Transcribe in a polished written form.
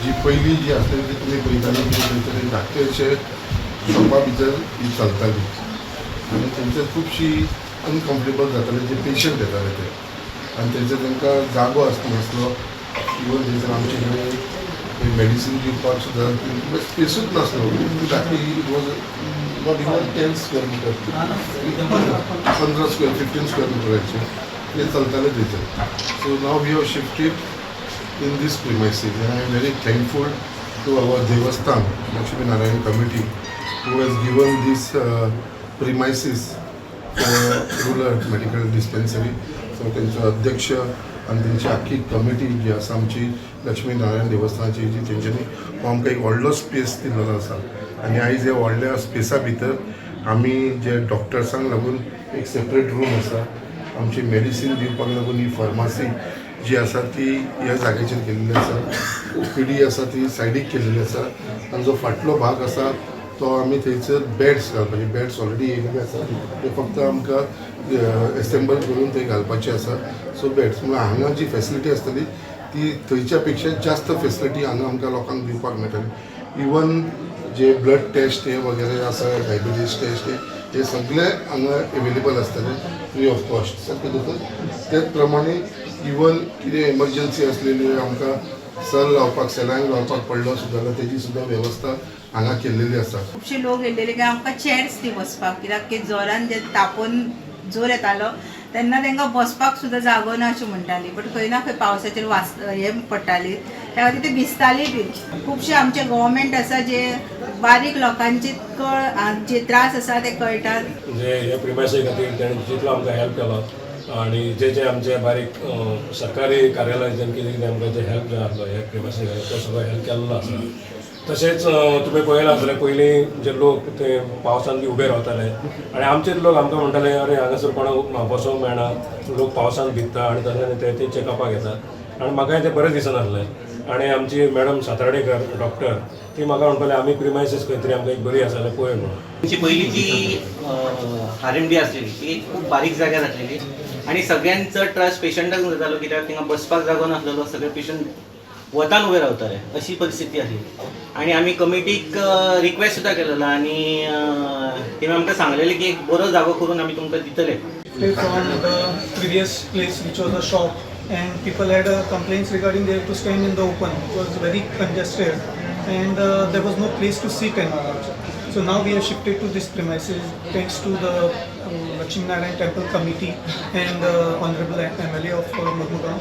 जी पयलीं जी आसलेली ती तुमी पळयताली की थंयसर धाकटेशे शॉपा भितर ही चलताली आनी थंयसर खुबशी अनकम्फर्टेबल जाताले जे पेशंट येताले ते आनी थंयसर तांकां जागो आसनासलो. इवन थंयसर आमचे कडेन मेडिसीन दिवपाक सुद्दां स्पेसूच नासलो. धाकटी, it was not even 10 square meter, 15 square, 15 square मिटराचे ते चलताले थंयसर. So now we have shifted in this premises and I am very thankful to our Devasthan Lakshmi Narayan committee who has given this premises for rural medical dispensary. So त्यांचो अध्यक्ष आनी तेंची आख्खी committee जी आसा आमची लक्ष्मी नारायण देवस्थानाची जी, तेंच्यांनी हो आमकां एक व्हडलो स्पेस दिल्लो आसा. आनी आयज ह्या व्हडल्या स्पेसा भितर आमी जे डॉक्टर्सांक लागून एक सेपरेट रूम आसा, आमची मेडिसीन दिवपाक लागून ही फार्मासी जी आसा ती ह्या जाग्याचेर केल्ली आसा, ओपीडी आसा ती सायडीक केलेली आसा आनी जो फाटलो भाग आसा तो आमी थंयसर बेड्स घालपाचे. बेड्स ऑलरेडी येयल्ले आसा, ते फक्त आमकां एसेंबल करून ते घालपाचे आसा. सो बेड्स म्हणल्यार हांगा जी फेसिलिटी आसतली ती थंयच्या पेक्षा जास्त फेसिलिटी हांगा आमकां लोकांक दिवपाक मेळटली. इवन जे ब्लड टेस्ट हे वगैरे आसा, डायबिटीज टेस्ट, हे सगळे हांगा एवेलेबल आसतले फ्री ऑफ कॉस्ट सारकें दोतोर. तेच प्रमाणे इवन कितें एमर्जन्सी आसलेली, आमकां सल लावपाक, सेलायन लावपाक पडलो सुद्दां जाल्यार तेजी सुद्दां वेवस्था हांगा केल्लेली आसा. खुबशे लोक येयलेले की आमकां चेअर्स दी बसपाक, कित्याक की जोरान जे तापोवन जोर येतालो तेन्ना तांकां बसपाक सुद्दां जागो ना अशें म्हणटाली. बट खंय ना खंय पावसाचेर वास हे पडटाली, त्या खातीर ते भिजताली बी. खुबशे आमचे गव्हर्मेंट आसा जे बारीक लोकांचे कळ जे त्रास आसा ते कळटात. म्हणजे हे प्रिमायसी खातीर ताणें जितलो आमकां हेल्प केलो आणि जे जे आमचे बारीक सरकारी कार्यालय जें कितें कितें आमकां जे हेल्प जाय आसलो हे प्रिमायसी खातीर, तो सगळो हेल्प केल्लो आसा. तशेंच तुमी पळयलां आसतलें, पयलीं जे लोक ते पावसान बी उबे रावताले आनी आमचेच लोक आमकां म्हणटाले, अरे, हांगासर कोणाक बसोंक मेळना, लोक पावसान भिजता आनी तशें ते ते चॅकअपाक येतात. आनी म्हाकाय तें बरें दिसनासलें. आनी आमची मॅडम सातार्डेकर डॉक्टर, ती म्हाका म्हणपाली, आमी प्रिमायसीस खंय तरी आमकां एक बरी आसा जाल्यार पळय म्हणून. आमची पहिली जी आर एम डी आसलेली ती खूप बारीक जाग्यार आसलेली आनी सगळ्यांत चड त्रास पेशंटाक जातालो, कित्याक थिंगा बसपाक जागो नासलेलो. सगळे पेशंट वतान उबे रावताले, अशी परिस्थिती आसली. आनी आमी कमिटीक रिक्वेस्ट सुद्दां केलेलो आनी तेमी आमकां सांगलेलें की एक बरो जागो करून आमी तुमकां दितले. Shifted from the previous place, which was a shop, and people had complaints regarding they have to stand in the open. It was very congested and there was no place to sit and all also. So now we have shifted to this premises thanks to the Lakshmi Narayan Temple Committee and the Honorable MLA of Mormugao.